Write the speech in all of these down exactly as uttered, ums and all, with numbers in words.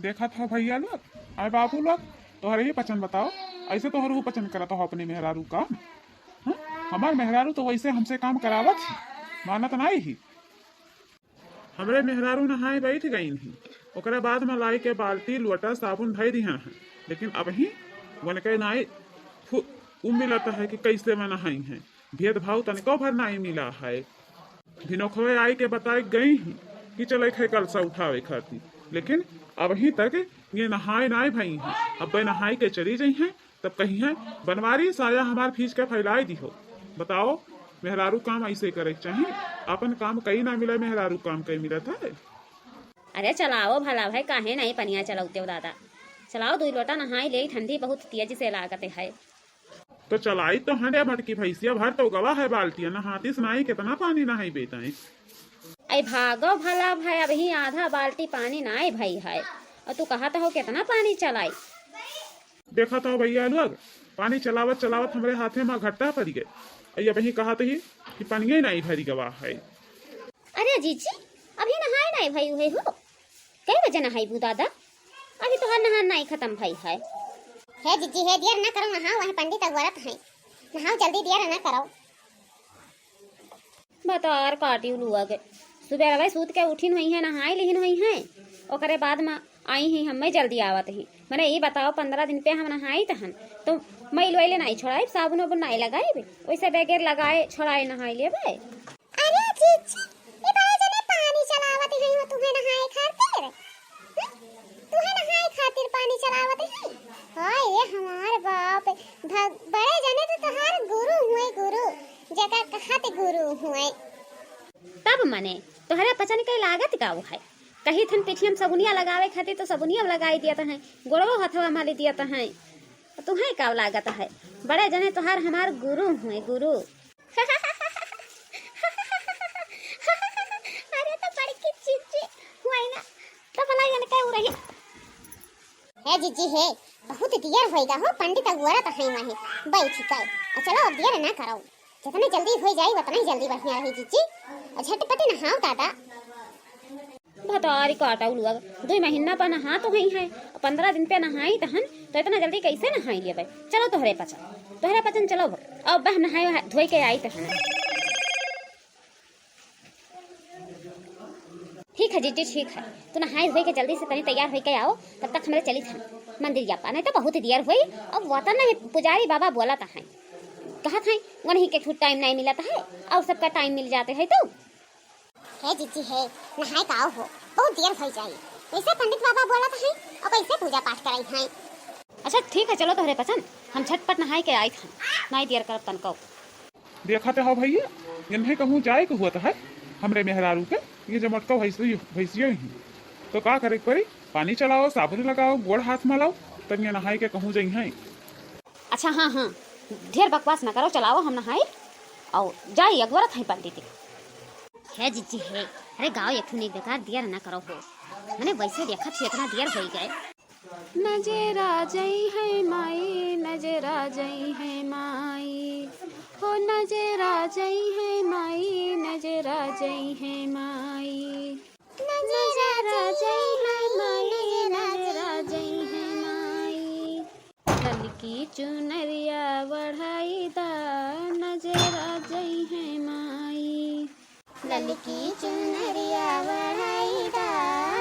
देखत हो भइया लोग, आए बाबू लोग, तोहरे ही पचन बताओ, अइसे तोहरे ही पचन करत हो अपने मेहरारू काम। हम्म? हमार मेहरारू तो वइसे हमसे काम करावत ही, मानत नाई ही। हमरे मेहरारू नहाए बैठ गइन ही, ओकरे बाद में लाई के बाल्टी, लोटा, साबुन धइ दिहा है, लेकिन अबहीं वनके नाई फु-, उ मिलत है कि कइसे में नहाई है। भेदभाव तनिको भर नाई मिला है। भिनोखवे आई के बताए गई ही कि चले खे कलसा उठावे खातिर, लेकिन अबहीं तक ये नहाए नाई भई हैं। अब्बे नहाए के चली जइहैं, तब कहिहैं, "बनवारी, साया हमार फींच के फैलाए दिहो।" बताओ, मेहरारू काम अइसे करे के चाही? आपन काम कई ना मिले, मेहरारू काम कई मिलत है। अरे चलाओ भला भाई, काहे नाई पनिया चलौते हो दादा? चलाओ, दुई लोटा नहाई ले, ठंडी बहुत तेजी से लागत है। तो चलाई तो हंडे भटकी भैंसिया भर तो गवा है बाल्टिया, नहातिस नाई, कितना पानी नहाई बेताई। ऐ भागो भला भाई, अबहीं आधा बाल्टी पानी नाई भई है, और तू कहत हो कितना पानी चलाई। देखत हो भइया लोग, पानी चलावत चलावत हमरे हाथे में घट्टा पड़ गए, और अबहीं कहत ही कि पनिये नाई भरी गवा है। अरे जीजी, अबहीं नहाए नाई भई हुए हो? कई बजे नहाइबू दादा? अभी तोहार नहान नाई खतम भई है। हे जीजी, हे दियर ना करो, नहाओ, वह पंडित अगोरत हैं। नहाओ जल्दी, दियर ना करो। बतार काटी उलुआ के। सुबेरवे सूत के उठिन हुई हैं, नहाई लिहिन हुई हैं, ओकरे बाद में आई ही, हमें जल्दी आवत ही। मने ई बताओ, पन्द्रह दिन पे हम नहाई तहन, तो मैल वैले नाई छोड़ाई, साबुन उबुन नाई लगाई, वैसे बगैर लगाए छोड़ाए नहाई लेबे। अरे जीजी, ई बड़े जने पानी चलावत हैं हो तुहे नहाए खातिर? हं? तुहे नहाए खातिर पानी चलावत हैं? हाय रे हमार बाप, भग-, बड़े जने तो तोहार गुरु हुए, गुरु, जेकर कहत गुरु हुए। तब मने तोहरे पचन के लागत का है? कही थन पिठियम सबुनिया लगावे खातिर तो सबुनिया लगाई दियत हैं, गोड़वो हथवा मली दियत हैं। तुहे का लागत है? बड़े जने तोहार हमार गुरु हुए, गुरु। अरे तो बड़की जीजी हुई ना, तो भला इनका उ रही। हे जीजी हे, बहुत दियर होइगा हो, पंडित अगुआरा तो हैं वहीं बैठ गए। और चलो अब दियर ना करो, जितने जल्दी हो जाए उतना ही जल्दी बढ़िया रही जीजी। और झटपट नहाओ दादा। भतारी काटा उलुआ, दुई महीना पर नहा तो हई है, पन्द्रह दिन पे नहाई तहन, तो इतना जल्दी कैसे नहाई लेबे? चलो तोहरे पचन, तोहरे पचन चलो, अब बह नहाए वहा-, धोई के आई तहन। ठीक है जीजी, ठीक है, तू नहाए धोई के जल्दी से तनी तैयार होई के आओ, तब तक हमरे चली थन मंदिर जापा, नहीं तो बहुत देर होई। अब वतन पुजारी बाबा बोला था, कहत हैं, उन्हीं के खुद टाइम नहीं मिलत है, और सबका टाइम मिल जाते है तो। हे जीजी हे, नहाए का आओ हो, बहुत देर हो जाई। वैसे पंडित बाबा बोलत हैं और कैसे पूजा पाठ कराई हैं। अच्छा ठीक है, चलो तोहरे पसंद, हम झटपट नहाए के आई थन, नाई देर करब तनको। देखत हो भैया, इन्हें कहूँ जाए के हुआ तो है, हमरे मेहरारू के ये जमटका भैंसियो, भैंसियो ही। तो का करे के पड़ी, पानी चलाओ, साबुन लगाओ, गोड़ हाथ मलाओ, तब ये नहाए के कहूँ जइहैं। अच्छा हाँ हाँ, ढेर बकवास न करो, चलाओ हम नहाई और जाई, अगवरत है पंडित। हे जीजी हे, अरे गाओ एक ठो नीक बेकार दियर ना करो हो, मने वैसे देखत ही इतना दियर होई गए। नजर आ जाई है माई, नजर आ जाई है माई, हो नजर आ जाई है माई, नजर आ जाई है माई। नजर आ जाई है माई, नजर आ जाई है माई। ललकी चुनरिया बढ़ाई दा, नजर आ जाई है माई। ललकी चुनरिया बढ़ाई दा,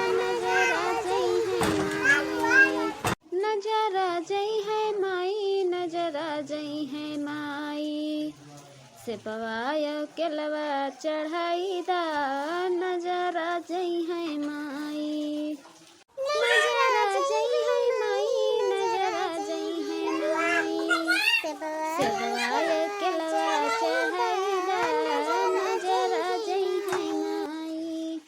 नजर आ जाई है माई। नजर आ जाई है माई, नजर आ जाई है माई। सेपवा या केलवा चढ़ाई दा, नजर आ जाई है माई। नजर आ जाई है माई, नजर आ जाई है माई। सेपवा या केलवा चढ़ाई दा, नजर आ जाई है माई।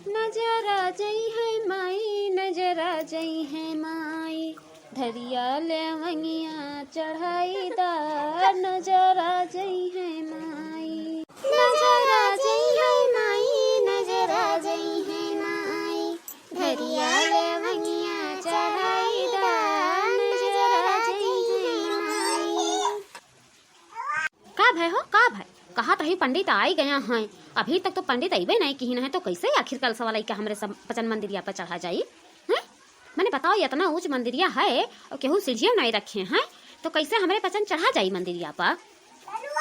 नजर आ जाई है माई, नजर आ जाई है माई। धरिया लवंगिया चढ़ाई दा, नजर आ जाई है माई। नजर आ जाई है माई, नजर आ जाई है माई। धरिया लवंगिया चढ़ाई दा, नजर आ जाई है माई। का भय हो, का भय? कहत रही पंडित आई गया हैं, अभी तक तो पंडित अइबे नहीं किहिन है, तो कैसे आखिर कलसा वाला के हमरे सब पचन मंदिरिया पर चढ़ा जाई? हैं? मने बताओ, इतना ऊंच मंदिरिया है और केहू सीढ़ियो नहीं रखे हैं, तो कैसे हमरे पचन चढ़ा जाई मंदिरिया पर?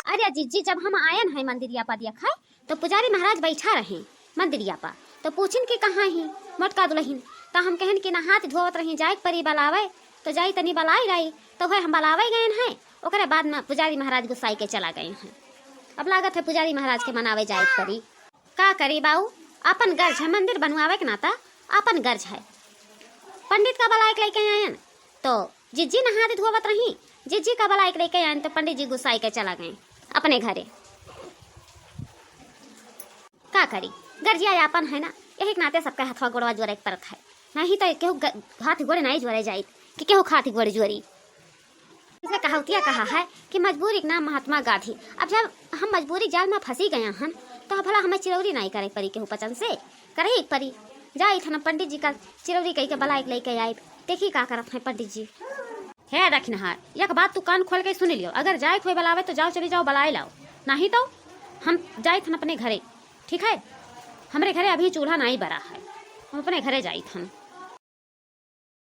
अरे जिज्जी, जब हम आयन है मंदिरिया पर देखे, तो पुजारी महाराज बैठा रहे मंदिरिया पर, तो पूछिन कि कहाँ ही मोटका दुलहिन, तो हम कहन कि नहात धोवत रही, जाए के परी बलावे, तो जाई तनी बलाई लाई, तो वह हम बलावे गए हैं, ओकरे बाद में पुजारी महाराज गुस्साई के चला गए हैं। अब लागत है पुजारी महाराज के मनावे जाए के परी। का करी बाऊ, अपन गर्ज है, मंदिर बनवावे के नाता अपन गर्ज है। पंडित का बलाए के लेके आयन, तो जिज्जी नहात धोवत रही, जिज्जी का बलाए के लेके आयन, तो पंडित जी गुस्साई के चला गए अपने घरे। का करी, गर्जिया आपन है ना, यही के नाते सबके हथवा गोड़वा जोरे के पड़त है, नहीं तो केहू ग-, हाथ गोड़े नहीं जोरे जाइत कि केहू हाथ गोड़े जोरी। इसे कहावतिया कहा है कि मजबूरी के नाम महात्मा गांधी। अब जब हम मजबूरी जाल में फंसी गया हन, तो भला हमें चिरौरी नहीं करे परी केहू पचन से, करे ही परी। जाइत हन पंडित जी का चिरौरी कह के बलाए के लेके आए, देखी का करत हैं पंडित जी। हे दखिनहा, एक बात तू कान खोल के सुन लियो, अगर जाए के होए बलावे तो जाओ, चली जाओ, बलाए लाओ, नहीं तो हम जाइत हन अपने घरे, ठीक है? हमरे घरे अभी चूल्हा नहीं बरा है, हम अपने घरे जाइत हन।